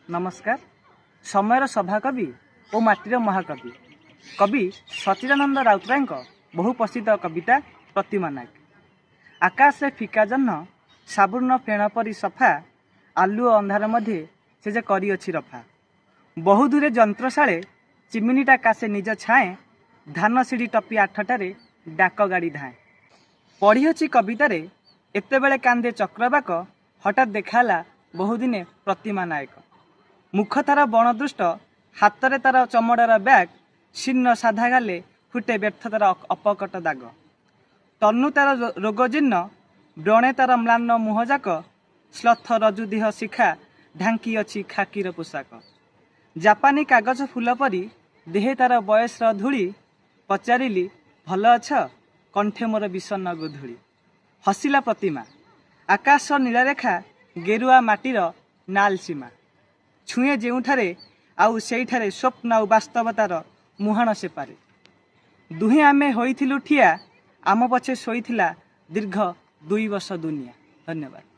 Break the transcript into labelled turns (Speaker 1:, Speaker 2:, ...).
Speaker 1: ନମସ୍କାର। ସମୟର ସଭାକବି ଓ ମାଟିର ମହାକବି, କବି ସଚ୍ଚିଦାନନ୍ଦ ରାଉତରାୟଙ୍କ ବହୁ ପ୍ରସିଦ୍ଧ କବିତା ପ୍ରତିମା ନାୟକ। ଆକାଶରେ ଫିକା ଜହ୍ନ, ସାବୂର୍ଣ୍ଣ ଫେଣ ପରି ସଫା, ଆଲୁଅ ଅନ୍ଧାର ମଧ୍ୟେ ସେ ଯେ କରିଅଛି ରଫା। ବହୁଦୂରେ ଯନ୍ତ୍ରଶାଳେ ଚିମିନିଟା କାଶେ ନିଜ ଛାଏଁ, ଧାନ ସିଡ଼ି ଟପି 8ଟାରେ ଡାକ ଗାଡ଼ି ଧାଏଁ। ପଢ଼ିଅଛି କବିତାରେ ଏତେବେଳେ କାନ୍ଦେ ଚକ୍ରବାକ, ହଠାତ୍ ଦେଖାହେଲା ବହୁଦିନେ ପ୍ରତିମା ନାୟକ। ମୁଖ ତାର ବଣଦୃଷ୍ଟ, ହାତରେ ତାର ଚମଡ଼ାର ବ୍ୟାଗ୍, ଶୀର୍ଣ୍ଣ ସାଧା ଗାଲେ ଫୁଟେ ବ୍ୟର୍ଥତାର ଅପକଟ ଦାଗ। ତନୁ ତାର ରୋଗଜୀର୍ଣ୍ଣ, ବ୍ରଣେ ତାର ମ୍ଳାନ ମୁହଁଯାକ, ଶ୍ଳଥ ରଜୁ ଦେହ ଶିଖା ଢାଙ୍କି ଅଛି ଖାକିର ପୋଷାକ। ଜାପାନୀ କାଗଜ ଫୁଲ ପରି ଦେହେ ତାର ବୟସର ଧୂଳି। ପଚାରିଲି, "ଭଲ ଅଛ?" କଣ୍ଠେ ମୋର ବିଷଣ୍ଣ ଗୋଧୂଳି। ହସିଲା ପ୍ରତିମା। ଆକାଶ ନୀଳରେଖା ଗେରୁଆ ମାଟିର ନାଲ ସୀମା ଛୁଏଁ ଯେଉଁଠାରେ, ଆଉ ସେଇଠାରେ ସ୍ୱପ୍ନ ଆଉ ବାସ୍ତବତାର ମୁହାଣ ସେପାରେ। ଦୁହେଁ ଆମେ ହୋଇଥିଲୁ ଠିଆ, ଆମ ପଛେ ଶୋଇଥିଲା ଦୀର୍ଘ 2 ବର୍ଷ ଦୁନିଆ। ଧନ୍ୟବାଦ।